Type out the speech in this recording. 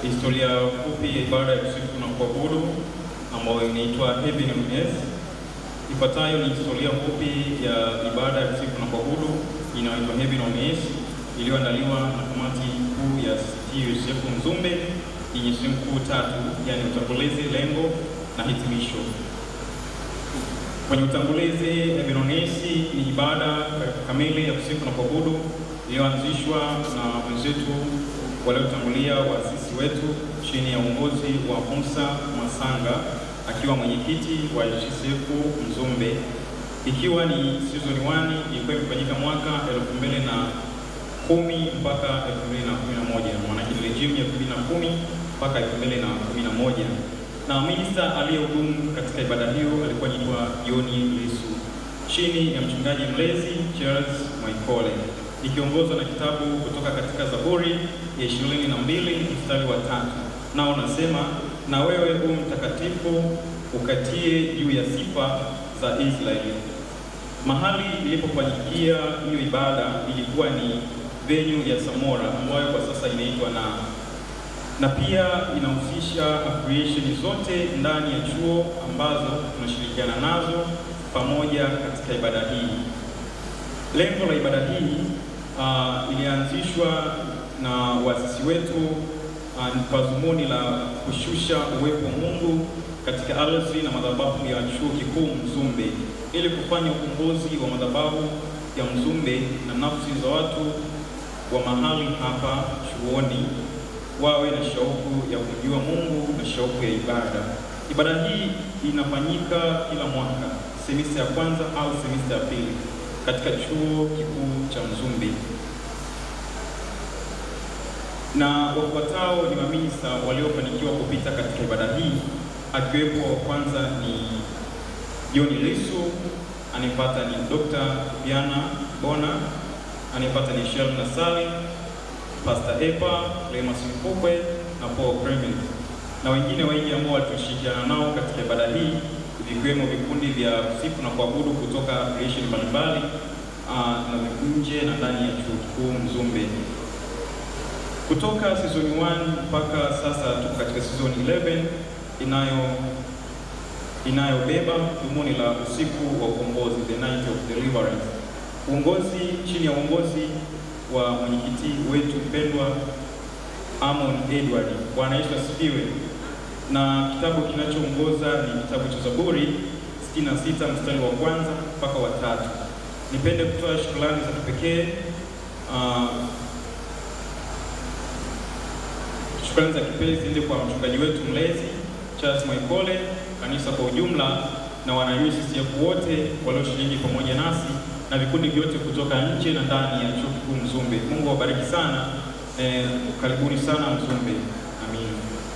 Historia fupi ya ibada ya kusifu na kuabudu ambayo inaitwa Heaven on Earth. Ifuatayo ni historia fupi ya ibada ya kusifu na kuabudu inayoitwa Heaven on Earth iliyoandaliwa na kamati kuu ya CCT USF Mzumbe yenye sehemu kuu tatu, yani utangulizi, lengo na hitimisho. Kwenye utangulizi, Heaven on Earth ni ibada kamili ya kusifu na kuabudu iliyoanzishwa na wenzetu waliotangulia, waasisi wetu, chini ya uongozi wa Musa Masanga akiwa mwenyekiti wa GCF Mzumbe, ikiwa ni season 1, ilikuwa imefanyika mwaka 2010 mpaka 2011, maana ni regime ya 2010 mpaka 2011, na minister aliyehudumu katika ibada hiyo alikuwa anaitwa John Lisu chini ya mchungaji mlezi Charles Mwaikole, ikiongozwa na kitabu kutoka katika Zaburi ya 22 mstari wa 3, nao nasema, "Na wewe u mtakatifu ukatie juu ya sifa za Israeli." Mahali ilipofanyikia hiyo ibada ilikuwa ni venue ya Samora ambayo kwa sasa inaitwa na pia inahusisha affiliation zote ndani ya chuo ambazo tunashirikiana nazo pamoja katika ibada hii. Lengo la ibada hii ilianzishwa na waasisi wetu kwa dhumuni la kushusha uwepo wa Mungu katika ardhi na madhabahu ya Chuo Kikuu Mzumbe ili kufanya ukombozi wa madhabahu ya Mzumbe na nafsi za watu wa mahali hapa chuoni wawe na shauku ya kumjua Mungu na shauku ya ibada. Ibada hii inafanyika kila mwaka, semista ya kwanza au semista ya pili katika Chuo Kikuu cha Mzumbe, na wafuatao ni maminista waliofanikiwa kupita katika ibada hii, akiwepo wa kwanza ni John Lisu, anayefuata ni Dr. Biana Bona, anayefuata ni Shell Nasali, Pastor Epa, Clemas Mfukwe na Paul Clement na wengine wengi ambao walitushirikiana nao katika ibada hii, vikiwemo vikundi vya kusifu na kuabudu kutoka affiliation mbalimbali na nje na ndani ya Chuo Kikuu Mzumbe. Kutoka season 1 mpaka sasa tuko katika season 11 inayobeba dhumuni la usiku wa ukombozi, the night of deliverance. Uongozi chini ya uongozi wa mwenyekiti wetu mpendwa Amon Edward. Bwana Yesu asifiwe. Na kitabu kinachoongoza ni kitabu cha Zaburi 66 mstari wa kwanza mpaka wa tatu. Nipende kutoa shukrani za kipekee shukrani za kipekee ziende kwa mchungaji wetu mlezi Charles Mwaikole, kanisa kwa ujumla na wana UCCF wote walioshiriki pamoja nasi na vikundi vyote kutoka nje na ndani ya Chuo Kikuu Mzumbe. Mungu awabariki sana. Karibuni sana Mzumbe. Amina.